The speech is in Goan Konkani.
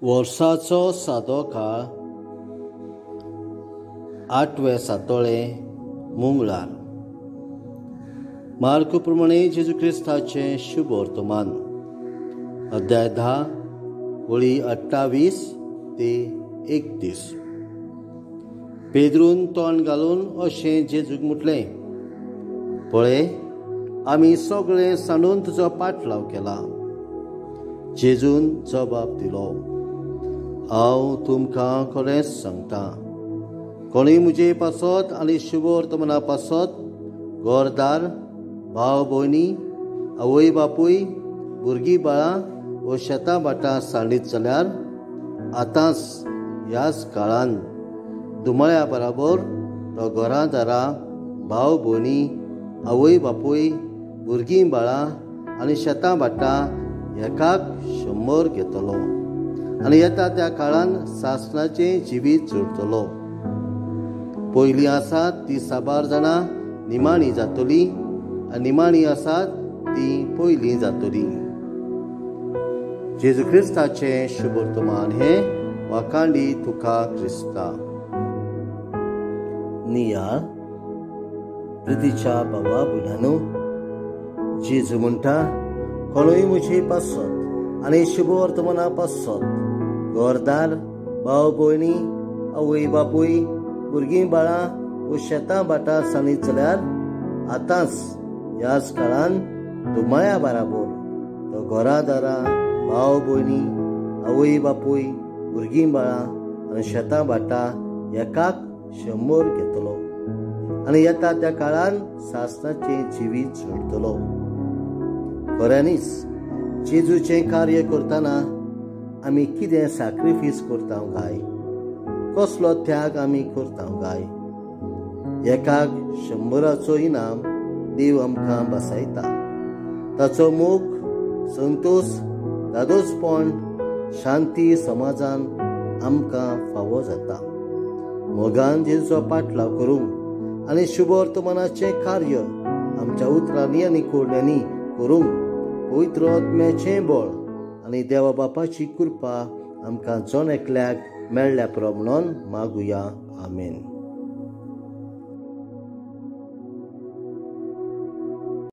वर्साचो सादो काळ आठवे सातोळे मंगळार. मार्क प्रमाणे जेजू क्रिस्ताचें शुभ वर्तमान, अध्याय 10 ओळी 28 ते 31. पेद्रून तोंड घालून अशें जेजूक म्हटलें, पळय आमी सगळें सांडून तुजो पाटलाव केला. जेजून जबाब दिलो, हांव तुमकां खरेंच सांगता, कोणूय म्हजे पासत आनी शुभ वर्तमाना पासत घरदार, भाव भयणी, आवय बापूय, भुरगीं बाळां वो शेतां भाटां सांडीत जाल्यार आतांच ह्याच काळान दुमळ्या बराबर तो घरां दारां, भाव भयणी, आवय बापूय, भुरगीं बाळां आनी शेतां भाटां एकाक 100 घेतलो आनी येता त्या काळान सासणाचें जिवीत जोडटलो. पयलीं आसात ती साबार जाणां निमाणी जातली आनी निमाणी आसात ती पयलीं जातली. जेजू क्रिस्ताचें शुभ वर्तमान हें वाखांडी तुका क्रिस्ता. नियाळ प्रितीच्या बाबा भयणांनो, जेजू म्हणटा, कोणूय म्हजे पासत आनी शुभ वर्तमाना पासत घरदार, भाव भयणी, आवय बापूय, भुरगीं बाळां वो शेतां भाटां सांडीत जाल्यार आतांच ह्याच काळान दुमाळ्या बाराबर तो घरां दारां, भाव भयणी, आवय बापूय, भुरगीं बाळां आनी शेतां भाटां एकाक 100 घेतलो आनी येता त्या काळान सासणाचें जिवीत जोडटलो. खऱ्यांनीच जेजूचें कार्य करतना आमी कितें सॅक्रिफायस करता काय, कसलो त्याग आमी करता काय? एकाक 100 इनाम देव आमकां बसायता. ताचो मोग, संतोष, दादोसपण, शांती समाजान आमकां फावो जाता. मोगान जेजूचो पाटलाव करूंक आनी शुभ वर्तमानाचें कार्य आमच्या उतरांनी आनी कोडण्यांनी करूंक पवित्र आत्म्याचें बळ आनी देवा बापाची कृपा आमकां जण एकल्याक मेळ्ळ्या पुरो म्हणून मागुया. आमेन.